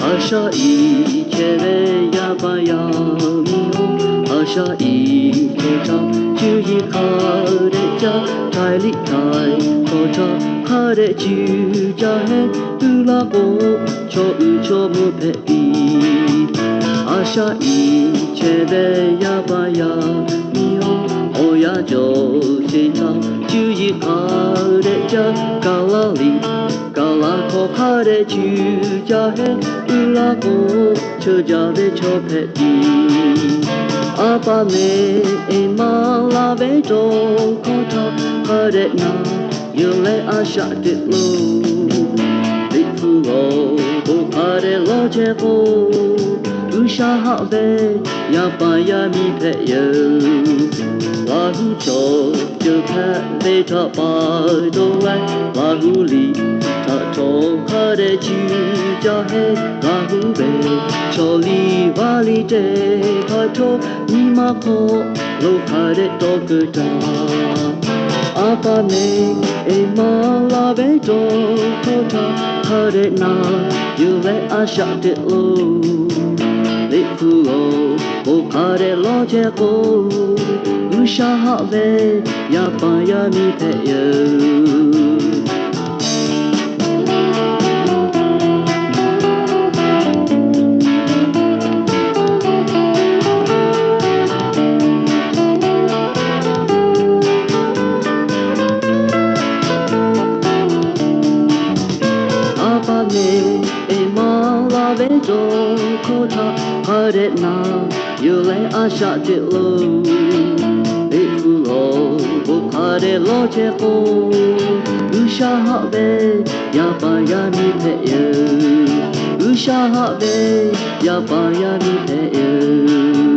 A shaꞈ iˉ chehˇ ve yaˇ paˍ yaˇ miˇ-oˬ, a shaꞈ iˉ chehˇ htaˇ cuˇ yiˍ hk'a dehꞈ caˇ, htaiˍ liꞈ htaiˍ hk'aw htaˇ hk'a dehꞈ cuˇ caˇ heˆ. Uiˍ la k'o, chaw uiˍ chaw mvuh hpehꞈ piˇ. A shaꞈ iˉ chehˇ ve yaˇ paˍ yaˇ miˇ-oˬ, awˬ yanˇ cawˬ sheˍ htaˇ cuˇ yiˍ hk'a dehꞈ caˇ, kaˍ laˇ liꞈ kaˍ laˇ hk'aw hk'a dehꞈ cuˇ caˇ heˆ. Uiˍ la k'o, cheuˬ jaˇ ve chaw hpehꞈ piˇ. A pa mehˍ eˬ maˇ laˇ ve dawˇ hkawˇ htaˇ hk'a dehꞈ na yuˬ leh a shaꞈ teꞈ lo. Liꞈ hpu g'awˬ k'o hk'a dehꞈ lawˇ chehˇ k'o, G'uiˬsha haꞈ ve yaˇ paˍ yaˇ miˇ hpehꞈ yeuˬ. Laˇ hu chaw ceuˬ hpehꞈ ve htaꞈ pa dawˇ leh, Laˇ hu liꞈ htaꞈ htawˇ hk'a dehꞈ cuˇ caˇ heˆ. Laˇ hu ve chaw liˇ vaˇ liˇ te hk'a htawˇ, nyi ma hk'aw lo hk'a dehꞈ tawˇ keu taˍ. A pa mehˍ eˬ maˇ laˇ ve dawˇ hkawˇ htaˇ hk'a dehꞈ na yuˬ leh a shaꞈ teꞈ lo. Liꞈ hpu g'awˬ k'o hk'a dehꞈ lawˇ chehˇ k'o, G'uiˬsha haꞈ ve yaˇ paˍ yaˇ miˇ hpehꞈ yeuˬ. A pa mehˍ eˬ maˇ laˇ ve dawˇ hkawˇ htaˇ hk'a dehꞈ na yuˬ leh a shaꞈ teꞈ lo. Liꞈ hpu g'awˬ k'o hk'a dehꞈ lawˇ chehˇ k'o, G'uiˬsha haꞈ ve yaˇ paˍ yaˇ miˇ hpehꞈ yeuˬ. G'uiˬsha haꞈ ve yaˇ paˍ yaˇ miˇ hpehꞈ yeuˬ.